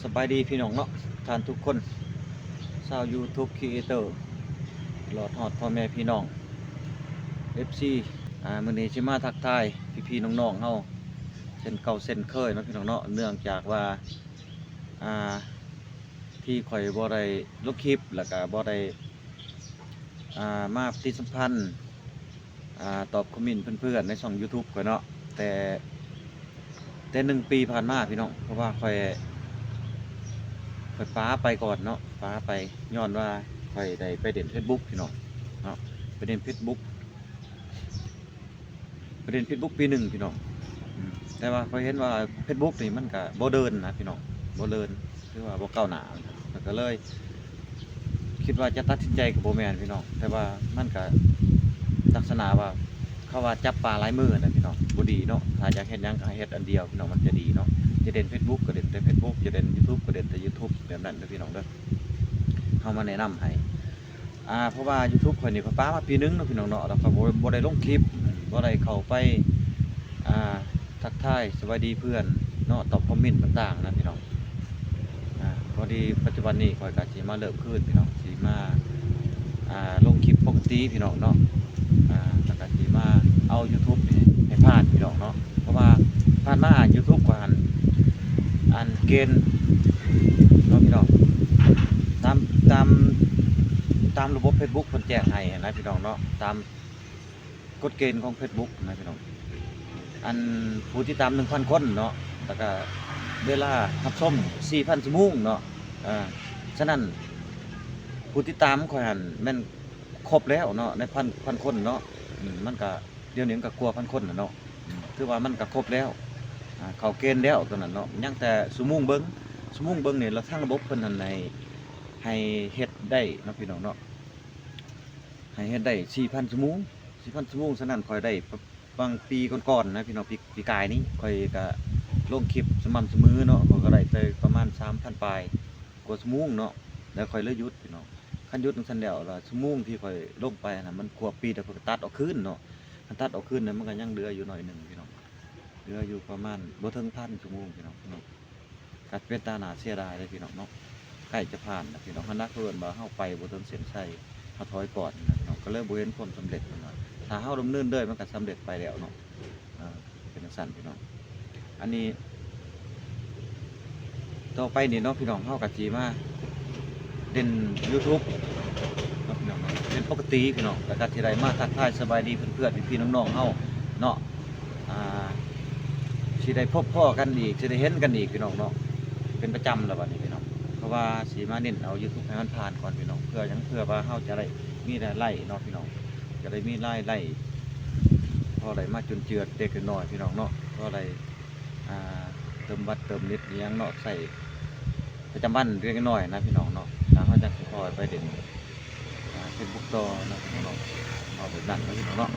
ສະບາຍດີພີ່ນ້ອງເນາະ ທ່ານທຸກຄົນ ຊາວ YouTube Creator ຕະຫຼອດຮອດພໍ່ແມ່ພີ່ນ້ອງ ເອັຟຊີ ອ່າ ມື້ນີ້ຊິມາທັກທາຍພີ່ໆນ້ອງໆເຮົາ ເຊັ່ນເກົ່າເຊັ່ນເຄີຍເນາະພີ່ນ້ອງເນາະ ເນື່ອງຈາກວ່າ ອ່າ ທີ່ຂ້ອຍບໍ່ໄດ້ລົງຄລິບ ແລ້ວກະບໍ່ໄດ້ ອ່າ ມາປະຕິສຳພັນ ອ່າ ຕອບຄອມເມັນເພື່ອນໆໃນຊ່ອງ YouTube ຂ້ອຍເນາະ ແຕ່ ແຕ່ໜຶ່ງປີຜ່ານມາພີ່ນ້ອງ ເພາະວ່າຂ້ອຍ ຂ້ອຍປາໄປກ່ອນເນາະ ປາໄປ ຍ້ອນວ່າຂ້ອຍໄດ້ໄປຫຼິ້ນ Facebook ພີ່ນ້ອງເນາະ ໄປຫຼິ້ນ Facebook ໄປຫຼິ້ນ Facebook ປີໜຶ່ງພີ່ນ້ອງ ອືມ ແຕ່ວ່າຂ້ອຍເຫັນວ່າ Facebook ນີ້ມັນກະບໍ່ເດີນນະພີ່ນ້ອງ ບໍ່ເດີນ ຄືວ່າບໍ່ກ້າວໜ້າ ແລ້ວກະເລີຍຄິດວ່າຈະຕັດສິນໃຈກະບໍ່ແມ່ນພີ່ນ້ອງ ແຕ່ວ່າມັນກະລັກສະນະວ່າ ເຂົາວ່າຈັບປາຫຼາຍມືນະພີ່ນ້ອງ ບໍ່ດີເນາະ ຖ້າຢາກເຮັດຫຍັງກະໃຫ້ເຮັດອັນດຽວພີ່ນ້ອງ ມັນຈະດີເນາະ ຈະເດັ່ນ Facebook ກະເດັ່ນແຕ່ Facebook ຈະເດັ່ນ YouTube ກະເດັ່ນແຕ່ YouTube ແບບນັ້ນເດີພີ່ນ້ອງເດີ ເຮົາມາແນະນຳໃຫ້ ອ່າ ເພາະວ່າ YouTube ຂ້ອຍນີ້ຂ້ອຍປາມາປີໜຶ່ງເນາະພີ່ນ້ອງເນາະ ແລ້ວກໍບໍ່ ບໍ່ໄດ້ລົງຄລິບ ບໍ່ໄດ້ເຂົ້າໄປ ອ່າ ທັກທາຍສະບາຍດີເພື່ອນເນາະ ຕອບຄອມເມັນຕ່າງໆນະພີ່ນ້ອງ ອ່າ ພໍດີປັດຈຸບັນນີ້ຂ້ອຍກໍຊິມາເລີ່ມຄືນພີ່ນ້ອງ ຊິມາ ອ່າ ລົງຄລິບປົກກະຕິພີ່ນ້ອງເນາະ ອ່າ ແລ້ວກໍຊິມາເອົາ YouTube ນີ້ໃຫ້ຜ່ານພີ່ນ້ອງເນາະ ເພາະວ່າຜ່ານມາ YouTube ຂ້ອຍຫັ້ນ ອັນເກນເນາະພີ່ນ້ອງ ຕາມ ຕາມ ຕາມລະບົບ Facebook ເພິ່ນແຈ້ງໃຫ້ຫັ້ນນະພີ່ນ້ອງເນາະ ຕາມກົດເກນຂອງ Facebook ນະພີ່ນ້ອງ ອັນຜູ້ຕິດຕາມໜຶ່ງພັນຄົນເນາະ ແລ້ວກະເວລາຮັບຊົມສີ່ພັນຊົ່ວໂມງເນາະ ເອີ ສະນັ້ນຜູ້ຕິດຕາມຂ້ອຍຫັ້ນແມ່ນຄົບແລ້ວເນາະ ໃນພັນ ພັນຄົນເນາະ ອືມ ມັນກະ ດຽວນີ້ມັນກະກວ່າພັນຄົນແລ້ວເນາະ ອືມ ຖືວ່າມັນກະຄົບແລ້ວ ອ່າ ເຂົ້າເກນແລ້ວໂຕນັ້ນເນາະ ຍັງແຕ່ຊົ່ວໂມງເບິ່ງ ຊົ່ວໂມງເບິ່ງນີ້ລະທາງລະບົບເພິ່ນຫັ້ນໃຫ້ ໃຫ້ເຮັດໄດ້ເນາະພີ່ນ້ອງເນາະ ໃຫ້ເຮັດໄດ້ສີ່ພັນຊົ່ວໂມງ ສີ່ພັນຊົ່ວໂມງ ສະນັ້ນຂ້ອຍໄດ້ ບາງປີກ່ອນໆນະພີ່ນ້ອງ ປີ ປີກາຍນີ້ຂ້ອຍກະລົງຄລິບສະໝ່ຳສະເໝີເນາະ ຂ້ອຍກະໄດ້ແຕ່ປະມານສາມພັນປາຍກວ່າຊົ່ວໂມງເນາະ ແລ້ວຂ້ອຍເລີຍຢຸດພີ່ນ້ອງ ຄັນຢຸດຈັ່ງຊັ້ນແລ້ວລະຊົ່ວໂມງທີ່ຂ້ອຍລົງໄປຫັ້ນນະ ມັນຄວບປີແລ້ວ ເພິ່ນກະຕັດອອກຄືນເນາະ ຄັນຕັດອອກຄືນນະ ມັນກະຍັງເຫຼືອຢູ່ໜ້ອຍໜຶ່ງພີ່ນ້ອງ ເຫຼືອຢູ່ປະມານບໍ່ເຖິງພັນຊົ່ວໂມງພີ່ນ້ອງເນາະ ກະເປັນຕາໜ້າເສຍດາຍເດ້ພີ່ນ້ອງເນາະ ໃກ້ຈະຜ່ານແລ້ວພີ່ນ້ອງ ຫັ້ນນະ ເພິ່ນວ່າເຮົາໄປບໍ່ເຖິງເສັ້ນໄຊ ເຮົາຖອຍກ່ອນນະພີ່ນ້ອງ ກະເລີຍບໍ່ເຫັນຜົນສຳເລັດເພິ່ນວ່າ ຖ້າເຮົາດຳເນີນເດີ ມັນກະສຳເລັດໄປແລ້ວເນາະ ເອີ ເປັນຈັ່ງຊັ້ນພີ່ນ້ອງ ອັນນີ້ ຕໍ່ໄປນີ້ເນາະພີ່ນ້ອງ ເຮົາກະຊິມາ ເດັ່ນ YouTube ເນາະພີ່ນ້ອງເນາະ ເປັນປົກກະຕິພີ່ນ້ອງ ແລ້ວກະຊິໄດ້ມາທັກທາຍສະບາຍດີເພື່ອນໆ ພີ່ໆນ້ອງໆເຮົາເນາະ ອ່າ ຊິໄດ້ພົບພໍ້ກັນອີກ ຊິໄດ້ເຫັນກັນອີກພີ່ນ້ອງເນາະ ເປັນປະຈຳແລ້ວບັດນີ້ພີ່ນ້ອງ ເພາະວ່າຊິມາເນັ້ນເອົາ YouTube ໃຫ້ມັນຜ່ານກ່ອນພີ່ນ້ອງ ເພື່ອຫຍັງ ເພື່ອວ່າເຮົາຈະໄດ້ມີລາຍໄດ້ເນາະພີ່ນ້ອງ ຈະໄດ້ມີລາຍໄດ້ ພໍໄດ້ມາຈຸນເຈືອເລັກໆນ້ອຍໆພີ່ນ້ອງເນາະ ພໍໄດ້ ອ່າ ເຕີມບັດເຕີມເນັດອີ່ຫຍັງເນາະ ໃຊ້ປະຈຳວັນເລັກນ້ອຍນະພີ່ນ້ອງເນາະ ແລ້ວເຮົາຈັ່ງຊິຄ່ອຍໄປເຫຼັ້ນ ອ່າ ເຟສບຸກຕໍ່ເນາະພີ່ນ້ອງເນາະ ເອົາແບບນັ້ນເນາະພີ່ນ້ອງເນາະ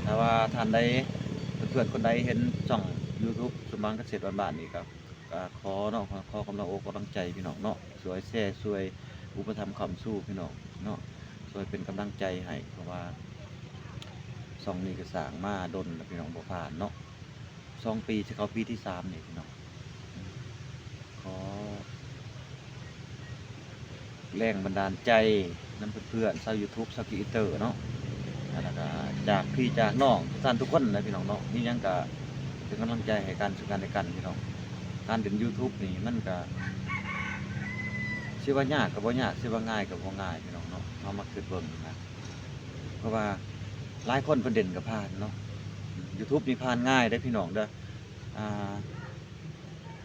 ຖ້າວ່າທ່ານໃດ ເພື່ອນໆຄົນໃດເຫັນຊ່ອງ YouTube ສົມຫວັງກະເສດບ້ານໆນີ້ກະ ກະຂໍເນາະ ຂໍ ຂໍກຳລັງອົກກຳລັງໃຈພີ່ນ້ອງເນາະ ຊ່ວຍແຊ ຊ່ວຍອຸປະຖຳຄ້ຳຊູພີ່ນ້ອງເນາະ ຊ່ວຍເປັນກຳລັງໃຈໃຫ້ ເພາະວ່າຊ່ອງນີ້ກະສ້າງມາດົນແລ້ວພີ່ນ້ອງ ບໍ່ຜ່ານເນາະ ສອງປີ ຊິເຂົ້າປີທີສາມນີ້ພີ່ນ້ອງ ຂໍແຮງບັນດານໃຈນຳເພື່ອນໆ ຊາວ YouTube ຊາວ Creator ເນາະ ແລ້ວກະຈາກພີ່ຈາກນ້ອງທຸກທ່ານທຸກຄົນນະພີ່ນ້ອງເນາະ ມີຫຍັງກະເປັນກຳລັງໃຈໃຫ້ກັນ ເຊິ່ງກັນແລະກັນພີ່ນ້ອງ ການເປັນ YouTube ນີ້ມັນກະ ຊິວ່າຍາກກະບໍ່ຍາກ ຊິວ່າງ່າຍກະບໍ່ງ່າຍພີ່ນ້ອງເນາະ ເຮົາມາຄິດເບິ່ງນະ ເພາະວ່າຫຼາຍຄົນເພິ່ນເດັ່ນກະຜ່ານເນາະ YouTube ນີ້ຜ່ານງ່າຍເດ້ພີ່ນ້ອງເດີ ອ່າ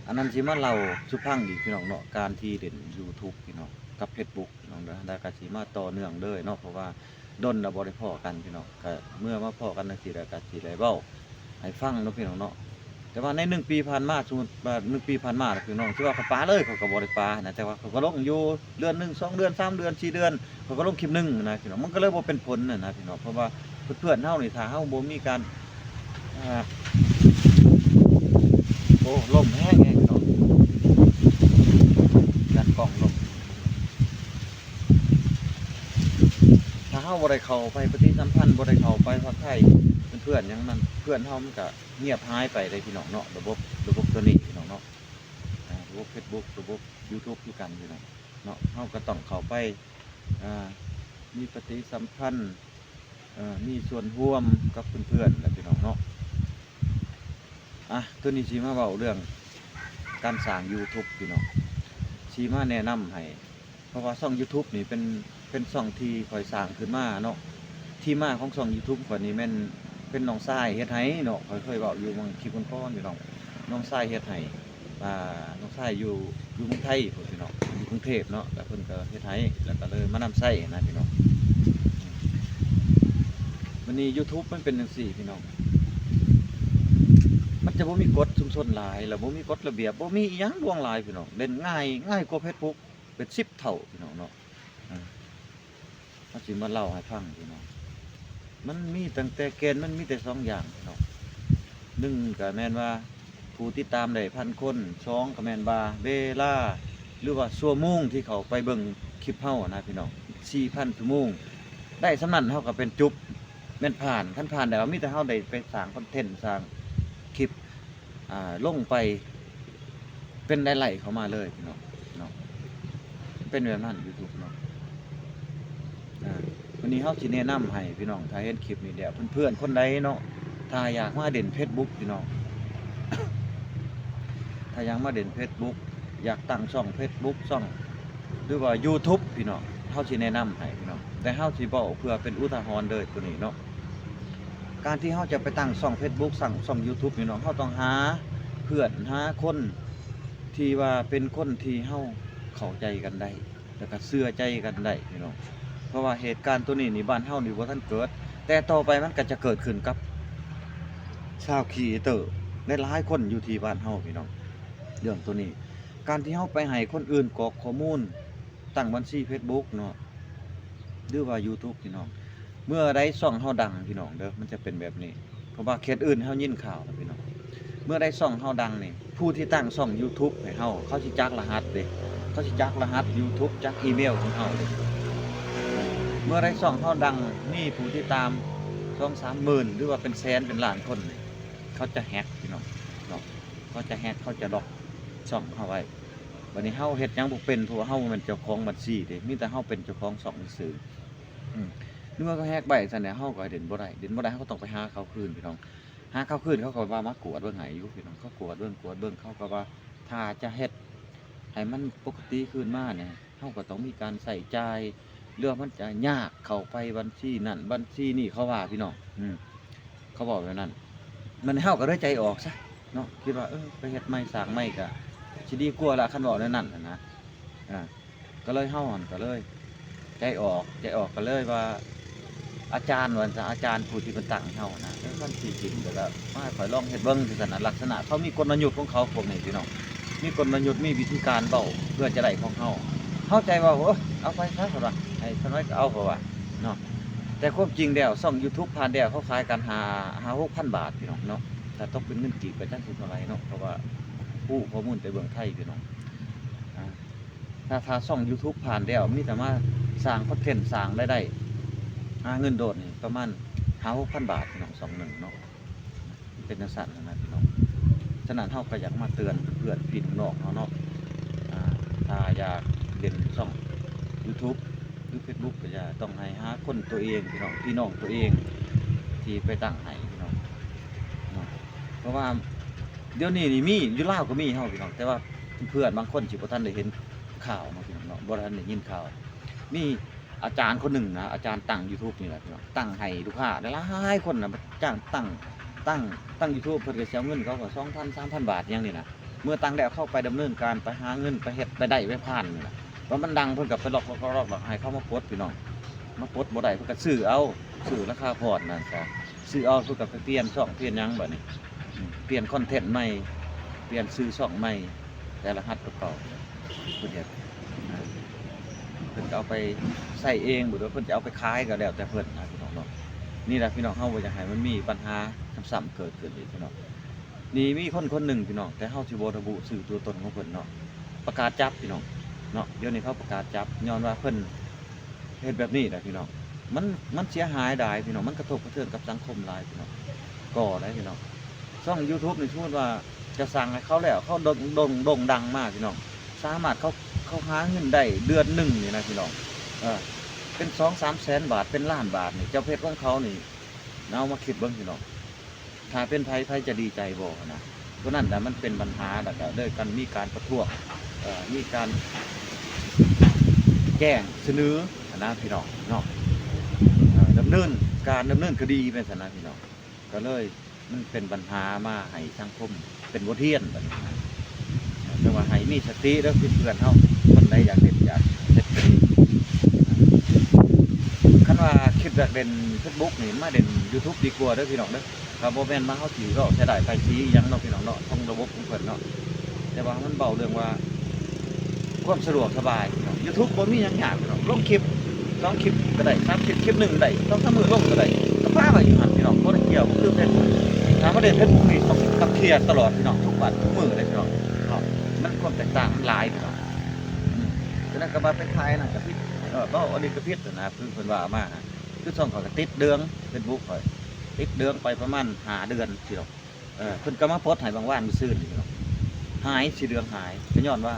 ອັນນັ້ນຊິມາເລົ່າສູ່ຟັງອີກພີ່ນ້ອງເນາະ ການທີ່ເຫຼັ້ນ YouTube ພີ່ນ້ອງ ກັບ Facebook ພີ່ນ້ອງເດີ ແລ້ວກະຊິມາຕໍ່ເນື່ອງເລີຍເນາະ ເພາະວ່າດົນລະບໍ່ໄດ້ພໍ້ກັນພີ່ນ້ອງ ກະເມື່ອມາພໍ້ກັນຈັ່ງຊີ້ແລ້ວກະຊິໄດ້ເວົ້າ ໃຫ້ຟັງເນາະພີ່ນ້ອງເນາະ ແຕ່ວ່າໃນໜຶ່ງປີຜ່ານມາ ສົມມຸດວ່າໜຶ່ງປີຜ່ານມານະພີ່ນ້ອງ ຊິວ່າຂ້ອຍປາເລີຍ ຂ້ອຍກະບໍ່ໄດ້ປາຫັ້ນນະ ແຕ່ວ່າຂ້ອຍກະລົງຢູ່ເດືອນໜຶ່ງ ສອງເດືອນ ສາມເດືອນ ສີ່ເດືອນ ຂ້ອຍກະລົງຄລິບໜຶ່ງນະພີ່ນ້ອງ ມັນກະເລີຍບໍ່ເປັນຜົນຫັ້ນນະພີ່ນ້ອງ ເພາະວ່າເພື່ອນໆເຮົານີ້ ຖ້າເຮົາບໍ່ມີການ ອ່າ ໂອ້ ລົມແຮງໆພີ່ນ້ອງ ຢ້ານກ້ອງລົ້ມ ຖ້າເຮົາບໍ່ໄດ້ເຂົ້າໄປປະຕິສຳພັນ ບໍ່ໄດ້ເຂົ້າໄປທັກທາຍເພື່ອນໆຫຍັງນັ້ນ ເພື່ອນເຮົາມັນກະງຽບຫາຍໄປເດ້ພີ່ນ້ອງເນາະ ລະບົບ ລະບົບໂຕນີ້ພີ່ນ້ອງເນາະ ອ່າ ລະບົ ບເຟສບຸກ ລະບົບຢູທູບຄືກັນພີ່ນ້ອງເນາະ. ເຮົາກໍຕ້ອງເຂົ້າໄປ ອ່າ ມີປະຕິສຳພັນ ເອີ ມີສ່ວນຮ່ວມກັບເພື່ອນໆແຫຼະພີ່ນ້ອງເນາະ. ອ່ະ ໂຕນີ້ຊິມາເວົ້າເລື່ອງການສ້າງຢູທູບພີ່ນ້ອງ ຊິມາແນະນຳໃຫ້ ເພາະວ່າຊ່ອງຢູທູບນີ້ເປັນ ເປັນຊ່ອງທີ່ຂ້ອຍສ້າງຂຶ້ນມາເນາະ. ທີ່ມາຂອງຊ່ອງຢູທູບຂ້ອຍນີ້ແມ່ນເປັນນ້ອງຊາຍເຮັດໃຫ້ເນາະ ຂ້ອຍເຄີຍເວົ້າຢູ່ໝ່ອງຄລິບກ່ອນໆ ພີ່ນ້ອງ ນ້ອງຊາຍເຮັດໃຫ້ ອ່າ ນ້ອງຊາຍຢູ່ ຢູ່ເມືອງໄທພຸ້ນພີ່ນ້ອງ ຢູ່ກຸງເທບເນາະ ແລ້ວເພິ່ນກໍເຮັດໃຫ້ ແລ້ວກໍເລີຍມານຳໃຊ້ນະພີ່ນ້ອງ. ບັດນີ້ຢູທູບມັນເປັນຈັ່ງຊີ້ພີ່ນ້ອງ ມັນຈະບໍ່ມີກົດຊຸມຊົນຫຼາຍ ແລ້ວບໍ່ມີກົດລະບຽບ ບໍ່ມີອີ່ຫຍັງລວງຫຼາຍພີ່ນ້ອງ ເຫຼັ້ນງ່າຍ ງ່າຍກວ່າເຟສບຸກເປັນສິບເທົ່າພີ່ນ້ອງເນາະ. ເຮົາຊິມາເລົ່າໃຫ້ຟັງພີ່ນ້ອງ ມັນມີຕັ້ງແຕ່ແກ່ນ ມັນມີແຕ່ສອງຢ່າງເນາະ. ໜຶ່ງກໍແມ່ນວ່າຜູ້ຕິດຕາມໄດ້ພັນຄົນ, ສອງກໍແມ່ນວ່າເວລາ ຫຼືວ່າຊົ່ວໂມງທີ່ເຂົ້າໄປເບິ່ງຄລິບເຮົານະພີ່ນ້ອງ ສີ່ພັນຊົ່ວໂມງ ໄດ້ສ່ຳນັ້ນເຮົາກໍເປັນຈຸບ ແມ່ນຜ່ານ. ຄັນຜ່ານແລ້ວ ມີແຕ່ເຮົາໄດ້ໄປສ້າງຄອນເທັນ ສ້າງຄລິບ ອ່າ ລົງໄປ ເປັນໄດ້ໄລ່ເຂົ້າມາເລີຍພີ່ນ້ອງເນາະ ເປັນແບບນັ້ນຢູທູບເນາະ. ອ່າ ວັນນີ້ເຮົາຊິແນະນຳໃຫ້ພີ່ນ້ອງ ຖ້າເຫັນຄລິບນີ້ແລ້ວ ເພື່ອນໆຄົນໃດເນາະ ຖ້າຢາກມາເດັ່ນເຟສບຸກພີ່ນ້ອງ ຖ້າຢາກມາເດັ່ນເຟສບຸກ ຢາກຕັ້ງຊ່ອງເຟສບຸກ ຊ່ອງ ຫຼືວ່າຢູທູບພີ່ນ້ອງ ເຮົາຊິແນະນຳໃຫ້ພີ່ນ້ອງ ແຕ່ເຮົາຊິເວົ້າເພື່ອເປັນອຸທາຫອນເດີໂຕນີ້ເນາະ. ການທີ່ເຮົາຈະໄປຕັ້ງຊ່ອງເຟສບຸກ ສ້າງຊ່ອງຢູທູບພີ່ນ້ອງ ເຮົາຕ້ອງຫາເພື່ອນ ຫາຄົນທີ່ວ່າເປັນຄົນທີ່ເຮົາເຂົ້າໃຈກັນໄດ້ ແລ້ວກໍເຊື່ອໃຈກັນໄດ້ພີ່ນ້ອງ ເພາະວ່າເຫດການໂຕນີ້ນີ້ ບ້ານເຮົານີ້ບໍ່ທັນເກີດ ແຕ່ຕໍ່ໄປມັນກໍຈະເກີດຂຶ້ນກັບຊາວຄຣີເອເຕີຫຼາຍໆຄົນຢູ່ທີ່ບ້ານເຮົາພີ່ນ້ອງ. ເລື່ອງໂຕນີ້ ການທີ່ເຮົາໄປໃຫ້ຄົນອື່ນກອກຂໍ້ມູນ ຕັ້ງບັນຊີເຟສບຸກເນາະ ຫຼືວ່າຢູທູບພີ່ນ້ອງ ເມື່ອໃດຊ່ອງເຮົາດັງພີ່ນ້ອງເດີ ມັນຈະເປັນແບບນີ້ ເພາະວ່າເຂດອື່ນເຮົາຍິນຂ່າວແລ້ວພີ່ນ້ອງ ເມື່ອໃດຊ່ອງເຮົາດັງນີ້ ຜູ້ທີ່ຕັ້ງຊ່ອງຢູທູບໃຫ້ເຮົາ ເຂົາຊິຈັກລະຫັດເດ້ ເຂົາຊິຈັກລະຫັດຢູທູບ ຈັກອີເມວຂອງເຮົາເດ້. ເມື່ອໃດຊ່ອງເຮົາດັງ ມີຜູ້ຕິດຕາມສອງສາມໝື່ນ ຫຼືວ່າເປັນແສນເປັນລ້ານຄົນນີ້ ເຂົາຈະແຮັກພີ່ນ້ອງເນາະ ເຂົາຈະແຮັກ ເຂົາຈະລັອກຊ່ອງເຮົາໄວ້. ບັດນີ້ເຮົາເຮັດຫຍັງບໍ່ເປັນ ເພາະວ່າເຮົາບໍ່ແມ່ນເຈົ້າຂອງບັນຊີເດ້ ມີແຕ່ເຮົາເປັນເຈົ້າຂອງຊ່ອງຊື່ໆ. ອືມ ໃນເມື່ອເຂົາແຮັກໄວ້ຊັ້ນແຫຼະ ເຮົາກໍເຮັດບໍ່ໄດ້ ເຮັດບໍ່ໄດ້ ເຮົາກໍຕ້ອງໄປຫາເຂົາຄືນພີ່ນ້ອງ ຫາເຂົາຄືນ ເຂົາກໍວ່າມາກວດເບິ່ງໃຫ້ຢູ່ພີ່ນ້ອງ ເຂົາກວດເບິ່ງ ກວດເບິ່ງ ເຂົາກໍວ່າຖ້າຈະເຮັດໃຫ້ມັນປົກກະຕິຄືນມານີ້ ເຮົາກໍຕ້ອງມີການໃຊ້ຈ່າຍ ຫຼືວ່າມັນຈະຍາກເຂົ້າໄປບັນຊີນັ້ນບັນຊີນີ້ ເຂົາວ່າພີ່ນ້ອງ ອືມ ເຂົາເວົ້າແບບນັ້ນ. ມັນເຮົາກໍເລີຍໃຈອອກຊະເນາະ ຄິດວ່າ ເອີ ໄປເຮັດໃໝ່ສ້າງໃໝ່ກໍຊິດີກວ່າລະ ຄັນເວົ້າແນວນັ້ນຫັ້ນນະ ອ່າ ກໍເລີຍ ເຮົາຫັ້ນກໍເລີຍໃຈອອກ ໃຈອອກ ກໍເລີຍວ່າ ອາຈານວ່າຊັ້ນ ອາຈານຜູ້ທີ່ເພິ່ນຕັ້ງໃຫ້ເຮົານະ ເອີ ມັນຊິຈິງ ແລ້ວກໍມາໃຫ້ຂ້ອຍລອງເຮັດເບິ່ງ ຈັ່ງຊັ້ນນະ. ລັກສະນະເຂົາມີກົນນະຍຸດຂອງເຂົາ ພວກນີ້ພີ່ນ້ອງ ມີກົນນະຍຸດ ມີວິທີການເວົ້າເພື່ອຈະໄດ້ຂອງເຮົາ. ເຮົາໃຈວ່າ ໂອ້ຍ ເອົາໄປຊະ ເພິ່ນວ່າ ໃຫ້ເທົ່າໃດກໍເອົາ ເພິ່ນວ່າເນາະ. ແຕ່ຄວາມຈິງແລ້ວ ຊ່ອງຢູທູບຜ່ານແລ້ວ ເຂົາຂາຍກັນຫ້າ ຫ້າຫົກພັນບາດ ພີ່ນ້ອງເນາະ. ຖ້າຕົກເປັນເງິນກີບກໍຈັກຊິເທົ່າໃດເນາະ ເພາະວ່າຮູ້ຂໍ້ມູນແຕ່ເບື້ອງໄທ ພີ່ນ້ອງ ອ່າ ຖ້າ ຖ້າຊ່ອງຢູທູບຜ່ານແລ້ວ ມີແຕ່ມາສ້າງຄອນເທັນ ສ້າງລາຍໄດ້ ຫາເງິນໂດດນີ້ ປະມານຫ້າຫົກພັນບາດ ພີ່ນ້ອງ ຊ່ອງໜຶ່ງເນາະ ເປັນຈັ່ງຊັ້ນຫັ້ນນະ ພີ່ນ້ອງ. ສະນັ້ນເຮົາກໍຢາກມາເຕືອນເພື່ອນພີ່ນ້ອງເຮົາເນາະ ອ່າ ຖ້າຢາກເດັ່ນຊ່ອງຢູທູບ ຫຼືເຟສບຸກ ກໍຢ່າ ຕ້ອງໃຫ້ຫາຄົນຕົວເອງ ພີ່ນ້ອງ ພີ່ນ້ອງຕົວເອງທີ່ໄປຕັ້ງໃຫ້ ພີ່ນ້ອງເນາະ. ເພາະວ່າດຽວນີ້ນີ້ມີ ຢູ່ລາວກໍມີເຮົາ ພີ່ນ້ອງ ແຕ່ວ່າເພື່ອນບາງຄົນຊິບໍ່ທັນໄດ້ເຫັນຂ່າວເນາະ ພີ່ນ້ອງເນາະ ບໍ່ທັນໄດ້ຍິນຂ່າວ. ມີອາຈານຄົນໜຶ່ງນະ ອາຈານຕັ້ງຢູທູບນີ້ແຫຼະ ພີ່ນ້ອງ ຕັ້ງໃຫ້ລູກຄ້າຫຼາຍໆຄົນນະ ຈ້າງຕັ້ງ ຕັ້ງ ຕັ້ງຢູທູບ ເພິ່ນກໍຊິເອົາເງິນເຂົາກໍສອງພັນ ສາມພັນບາດຫຍັງນີ້ນະ. ເມື່ອຕັ້ງແລ້ວ ເຂົາໄປດຳເນີນການ ໄປຫາເງິນ ໄປເຮັດ ໄປໄດ້ ໄປຜ່ານນີ້ນະ ວ່າມັນດັງ ເພິ່ນກໍໄປລັອກໆໆ ໃຫ້ເຂົາມາປົດ ພີ່ນ້ອງ ມາປົດບໍ່ໄດ້ ເພິ່ນກໍຊື້ເອົາ ຊື້ລາຄາຜ່ອນນັ້ນຊະ ຊື້ເອົາ ເພິ່ນກໍໄປປ່ຽນຊ່ອງ ປ່ຽນຫຍັງບາດນີ້ ອືມ ປ່ຽນຄອນເທັນໃໝ່ ປ່ຽນຊື່ຊ່ອງໃໝ່ ແຕ່ລະຫັດຕົວເກົ່າ ເພິ່ນເຮັດ ອ່າ ເພິ່ນກໍເອົາໄປໃຊ້ເອງ ຫຼືວ່າເພິ່ນຈະເອົາໄປຂາຍກໍແລ້ວແຕ່ເພິ່ນນະ ພີ່ນ້ອງເນາະ. ນີ້ແຫຼະ ພີ່ນ້ອງ ເຮົາບໍ່ຢາກໃຫ້ມັນມີບັນຫາຊ້ຳໆເກີດຂຶ້ນອີກ ພີ່ນ້ອງ. ນີ້ມີຄົນຄົນໜຶ່ງ ພີ່ນ້ອງ ແຕ່ເຮົາຊິບໍ່ລະບຸຊື່ຕົວຕົນຂອງເພິ່ນເນາະ ປະກາດຈັບ ພີ່ນ້ອງເນາະ. ດຽວນີ້ເຂົາປະກາດຈັບ ຍ້ອນວ່າເພິ່ນເຮັດແບບນີ້ແຫຼະ ພີ່ນ້ອງ. ມັນ ມັນເສຍຫາຍຫຼາຍ ພີ່ນ້ອງ ມັນກະທົບກະເທືອນກັບສັງຄົມຫຼາຍ ພີ່ນ້ອງ ກໍໄດ້ ພີ່ນ້ອງ. ຊ່ອງຢູທູບນີ້ ສົມມຸດວ່າ ຈະສັ່ງໃຫ້ເຂົາແລ້ວ ເຂົາໂດ່ງ ໂດ່ງ ໂດ່ງດັງມາພີ່ນ້ອງ ສາມາດເຂົາ ເຂົາຫາເງິນໄດ້ເດືອນໜຶ່ງນີ້ນະພີ່ນ້ອງ ເອີ ເປັນສອງສາມແສນບາດ ເປັນລ້ານບາດນີ້ ເຈົ້າເພຈຂອງເຂົານີ້ ເອົາມາຄິດເບິ່ງພີ່ນ້ອງ ຖ້າເປັນໃຜ ໃຜຈະດີໃຈບໍ່ຫັ້ນນະ? ຕົວນັ້ນລະມັນເປັນບັນຫາ ແລ້ວກະເລີຍກັນມີການປະທ້ວງ ເອີ ມີການແຈ້ງສະເໜີຫັ້ນນະພີ່ນ້ອງເນາະ ເອີ ດຳເນີນການ ດຳເນີນຄະດີໄປຊັ້ນນະພີ່ນ້ອງ ກະເລີຍມັນເປັນບັນຫາມາໃຫ້ສັງຄົມເປັນບົດຮຽນບັດນີ້ນະ ແຕ່ວ່າໃຫ້ມີສະຕິເດີເພື່ອນເຮົາ ຄົນໃດຢາກເຮັດ ຢາກເຮັດກະດີ ຄັນວ່າຄິດຢາກເຫຼັ້ນເຟສບຸກນີ້ ມາເຫຼັ້ນຢູທູບດີກວ່າເດີພີ່ນ້ອງເດີ ຖ້າບໍ່ແມ່ນມາເຮົາຊິເວົ້າເສຍດາຍໄປສີຫຍັງເນາະພີ່ນ້ອງເນາະ ຂອງລະບົບຂອງເພິ່ນເນາະ ແຕ່ວ່າມັນເວົ້າເລື່ອງວ່າ ຄວາມສະດວກສະບາຍພີ່ນ້ອງ ຢູທູບບໍ່ມີຫຍັງຍາກພີ່ນ້ອງ ລົງຄລິບສອງຄລິບກະໄດ້ ສາມຄລິບ ຄລິບໜຶ່ງໄດ້ ສອງສາມມື້ລົງກະໄດ້ ກະປະໄວ້ຢູ່ຫັ້ນພີ່ນ້ອງ ບໍ່ໄດ້ກ່ຽວ ບໍ່ຄືເຟສບຸກ ຖ້າມາເຫຼັ້ນເຟສບຸກນີ້ຕ້ອງ ຕ້ອງເຄຍຕະຫຼອດພີ່ນ້ອງ ທຸກວັນທຸກມື້ເລີຍພີ່ນ້ອງເນາະ ມັນຄວາມແຕກຕ່າງມັນຫຼາຍພີ່ນ້ອງ ອືມ ສະນັ້ນກະວ່າໄປຂາຍນັ້ນກະຜິດ ເອີ ເວົ້າອັນນີ້ກະຜິດຫັ້ນນະ ຄືເພິ່ນວ່າມາ ຄືຊ່ອງຂ້ອຍກະຕິດເດືອງ ເຟສບຸກຂ້ອຍ ຕິດເດືອງໄປປະມານຫ້າເດືອນພີ່ນ້ອງ ເອີ ເພິ່ນກະມາປົດໃຫ້ບາງວານມື້ຊືນນີ້ພີ່ນ້ອງ ຫາຍ ສີເຫຼືອງຫາຍ ກະຍ້ອນວ່າ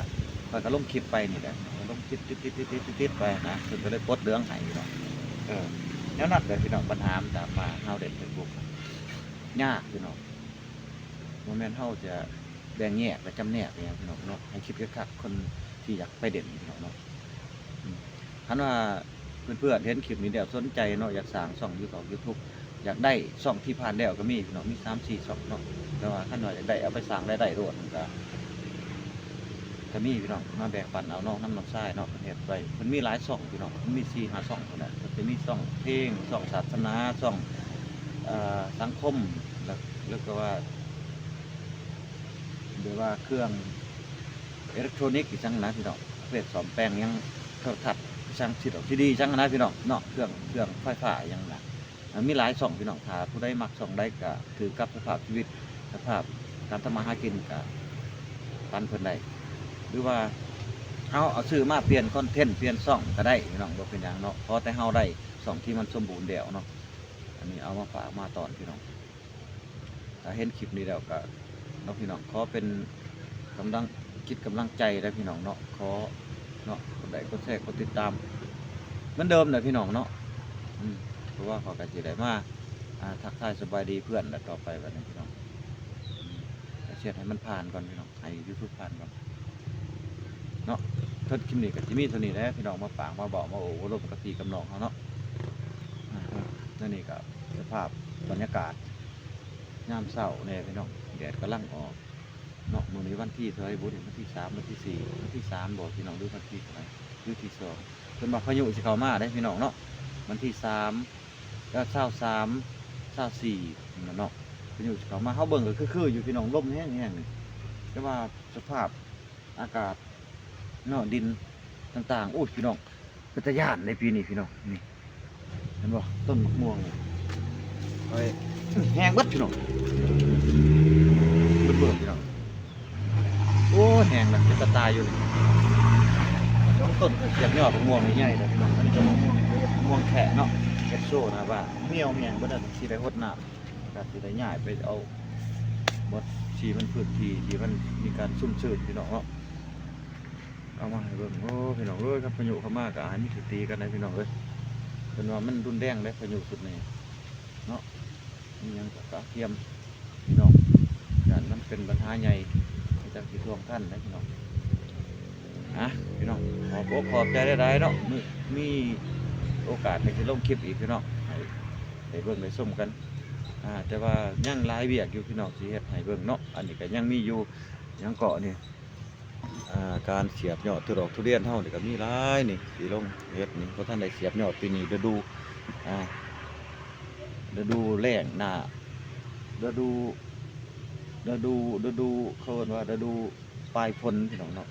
ຂ້ອຍກະລົງຄລິບໄປນີ້ແຫຼະ ລົງຄລິບຕິດໆໆໆໄປຫັ້ນນະ ເພິ່ນກະເລີຍປົດເຫຼືອງໃຫ້ພີ່ນ້ອງ ເອີ ແນວນັ້ນແຫຼະພີ່ນ້ອງ ບັນຫາມັນຕາມມາ ເຮົາເຫຼັ້ນເຟສບຸກ ຍາກພີ່ນ້ອງ ບໍ່ແມ່ນເຮົາຈະແບ່ງແຍກ ແລະ ຈຳແນກອີຫຍັງພີ່ນ້ອງເນາະ ໃຫ້ຄິດຄັກໆ ຄົນທີ່ຢາກໄປເຫຼັ້ນພີ່ນ້ອງເນາະ ອືມ ຄັນວ່າເພື່ອນໆເຫັນຄລິບນີ້ແລ້ວສົນໃຈເນາະ ຢາກສ້າງຊ່ອງຢູທູບ ຢາກໄດ້ຊ່ອງທີ່ຜ່ານແລ້ວກະມີພີ່ນ້ອງ ມີສາມສີ່ຊ່ອງເນາະ ແຕ່ວ່າຄັນວ່າຢາກໄດ້ເອົາໄປສ້າງລາຍໄດ້ໂລດ ມັນກະ ກະມີພີ່ນ້ອງ ມາແບ່ງປັນເອົາເນາະ ນຳນ້ອງຊາຍເນາະ ເພິ່ນເຮັດໄວ້ ເພິ່ນມີຫຼາຍຊ່ອງພີ່ນ້ອງ ເພິ່ນມີສີ່ຫ້າຊ່ອງພຸ້ນແຫຼະ ເພິ່ນຈະມີຊ່ອງເພງ ຊ່ອງສາສະໜາ ຊ່ອງ ເອີ ສັງຄົມ ແລ້ວ ແລ້ວກະວ່າ ແບບວ່າເຄື່ອງເອເລັກໂທຣນິກອີ່ຫຍັງນະພີ່ນ້ອງ ປະເພດສ້ອມແປງຫຍັງ ໂທລະທັດອີ່ຫຍັງ ຊີດີ ອີ່ຫຍັງນະພີ່ນ້ອງເນາະ ເຄື່ອງ ເຄື່ອງໄຟຟ້າອີ່ຫຍັງນະ ມັນມີຫຼາຍຊ່ອງພີ່ນ້ອງ ຖ້າຜູ້ໃດມັກຊ່ອງໃດກະຖືກກັບສະພາບຊີວິດ ສະພາບການທຳມາຫາກິນກະປັນເພິ່ນໄດ້ ຫຼືວ່າເຮົາເອົາຊື້ມາປ່ຽນຄອນເທັນ ປ່ຽນຊ່ອງກະໄດ້ພີ່ນ້ອງ ບໍ່ເປັນຫຍັງເນາະ ຂໍແຕ່ເຮົາໄດ້ຊ່ອງທີ່ມັນສົມບູນແລ້ວເນາະ ອັນນີ້ເອົາມາຝາກມາຕ້ອນພີ່ນ້ອງ ຖ້າເຫັນຄລິບນີ້ແລ້ວກະເນາະພີ່ນ້ອງ ຂໍເປັນກຳລັງຈິດກຳລັງໃຈເດີພີ່ນ້ອງເນາະ ຂໍເນາະ ກົດໄລ້ກົດແຊ ກົດຕິດຕາມ ເໝືອນເດີມເດີພີ່ນ້ອງເນາະ ອືມ ເພາະວ່າຂ້ອຍກະຊິໄດ້ມາ ອ່າ ທັກທາຍສະບາຍດີເພື່ອນແຫຼະ ຕໍ່ໄປບັດນີ້ພີ່ນ້ອງ ອືມ ກະເຮັດໃຫ້ມັນຜ່ານກ່ອນພີ່ນ້ອງ ໃຫ້ຢູທູບຜ່ານກ່ອນເນາະ ເທິດຄລິບນີ້ກະຊິມີເທົ່ານີ້ແຫຼະພີ່ນ້ອງ ມາຝາກມາເວົ້າ ມາໂອ້ມາລົມກັບພີ່ກັບນ້ອງເຮົາເນາະ ອ່າ ແນວນີ້ກະສະພາບບັນຍາກາດ ຍາມເຊົ້າແດ່ພີ່ນ້ອງ ແດດກຳລັງອອກເນາະ ມື້ນີ້ວັນທີເທົ່າໃດບຸນີ້ ວັນທີສາມ ວັນທີສີ່ ວັນທີສາມບໍ່ພີ່ນ້ອງ ຫຼືວັນທີເທົ່າໃດ ຫຼືທີສອງ ເພິ່ນວ່າພາຍຸຊິເຂົ້າມາເດ້ພີ່ນ້ອງເນາະ ວັນທີສາມ ແລ້ວຊາວສາມ ຊາວສີ່ ນັ້ນເນາະ ພາຍຸຊິເຂົ້າມາ ເຮົາເບິ່ງກະຄືໆຢູ່ພີ່ນ້ອງ ລົມແຮງໆນີ້ ແຕ່ວ່າສະພາບອາກາດເນາະ ດິນຕ່າງໆ ໂອ້ຍ ພີ່ນ້ອງ ເປັນຕາຢ້ານເດ້ປີນີ້ພີ່ນ້ອງ ນີ້ ເຫັນບໍ່ ຕົ້ນໝາກມ່ວງນີ້ ໂອ້ຍ ແຮງເບິດພີ່ນ້ອງ ເບິ່ງພີ່ນ້ອງ ໂອ້ ແຮງນະ ເປັນຕາຕາຍຢູ່ນີ້ ສອງຕົ້ນ ສຽບຍອດໝາກມ່ວງໃຫຍ່ໆເດ້ພີ່ນ້ອງ ອັນນີ້ກະໝາກມ່ວງ ໝາກມ່ວງແຂະເນາະ ເຮັດໂຊໜ້າບ້ານ ຫ່ຽວແຮງເບິດແລ້ວ ຊິໄດ້ຫົດນ້ຳ ກະຊິໄດ້ຍ້າຍໄປເອົາ ໝົດທີ່ມັນພື້ນທີ່ທີ່ມັນມີການຊຸມຊື່ນພີ່ນ້ອງເນາະ ເອົາມາໃຫ້ເບິ່ງ ໂອ້ ພີ່ນ້ອງເອີຍ ຄັນພາຍຸເຂົ້າມາກະໃຫ້ມີສະຕິກັນເດີພີ່ນ້ອງເອີຍ ເພິ່ນວ່າມັນຮຸນແຮງເດ້ພາຍຸຊຸດນີ້ເນາະ ມີຫຍັງກະກະກຽມພີ່ນ້ອງ ຢ້ານມັນເປັນບັນຫາໃຫຍ່ ຈັກຊິທວງທັນເດ້ພີ່ນ້ອງ ອ່ະ ພີ່ນ້ອງ ຂອບອົກຂອບໃຈຫຼາຍໆເນາະ ມີ ມີໂອກາດກະຊິລົງຄລິບອີກພີ່ນ້ອງ ໃຫ້ໄດ້ເບິ່ງໄດ້ຊົມກັນ ອ່າ ແຕ່ວ່າຍັງຫຼາຍວຽກຢູ່ພີ່ນ້ອງ ຊິເຮັດໃຫ້ເບິ່ງເນາະ ອັນນີ້ກະຍັງມີຢູ່ ຫຍັງເກາະນີ້ ອ່າ ການສຽບຍອດທຸດອກທຸລຽນເຮົານີ້ກະມີຫຼາຍນີ້ ຊິລົງເຮັດນີ້ ບໍ່ທັນໄດ້ສຽບຍອດປີນີ້ ລະດູ ອ່າ ລະດູແລ້ງ ໜ້າ ລະດູ ລະດູ ລະດູ ເຂົາເອີ້ນວ່າລະດູປາຍຝົນພີ່ນ້ອງເນາະ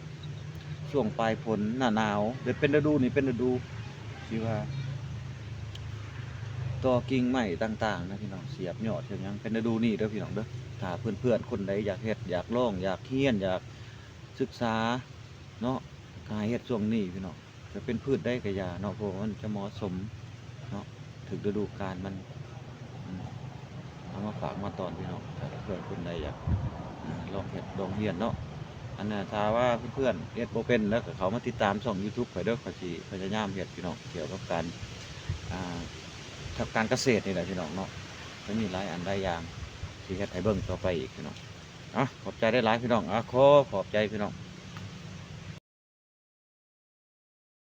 ຊ່ວງປາຍຝົນ ໜ້າໜາວ ແຕ່ເປັນລະດູນີ້ເປັນລະດູທີ່ວ່າ ຕໍກິ່ງໄມ້ຕ່າງໆນະພີ່ນ້ອງ ສຽບຍອດສຽບຫຍັງ ເປັນລະດູນີ້ເດີພີ່ນ້ອງເດີ ຖ້າເພື່ອນໆຄົນໃດຢາກເຮັດ ຢາກລອງ ຢາກຮຽນ ຢາກ ສຶກສາເນາະ ກະໃຫ້ເຮັດຊ່ວງນີ້ພີ່ນ້ອງ ຈະເປັນພືດໃດກະຢ່າເນາະ ເພາະວ່າມັນຈະເໝາະສົມເນາະ ຖືກລະດູການມັນ ອືມ ເອົາມາຝາກມາຕ້ອນພີ່ນ້ອງ ຖ້າເພື່ອນຄົນໃດຢາກ ລອງເຮັດລອງຮຽນເນາະ. ອັນນ່າ ຖ້າວ່າເພື່ອນໆເຮັດບໍ່ເປັນແລ້ວກໍເຂົ້າມາຕິດຕາມຊ່ອງ YouTube ຂ້ອຍເດີ ຂ້ອຍຊິພະຍາຍາມເຮັດ ພີ່ນ້ອງ ກ່ຽວກັບການ ອ່າ ທຳການກະເສດນີ້ແຫຼະ ພີ່ນ້ອງເນາະ. ກໍມີຫຼາຍອັນຫຼາຍຢ່າງທີ່ເຮັດໃຫ້ເບິ່ງຕໍ່ໄປອີກ ພີ່ນ້ອງ. ເອົາ ຂອບໃຈຫຼາຍໆ ພີ່ນ້ອງ. ເອົາ ຂໍຂອບໃຈ ພີ່ນ້ອງ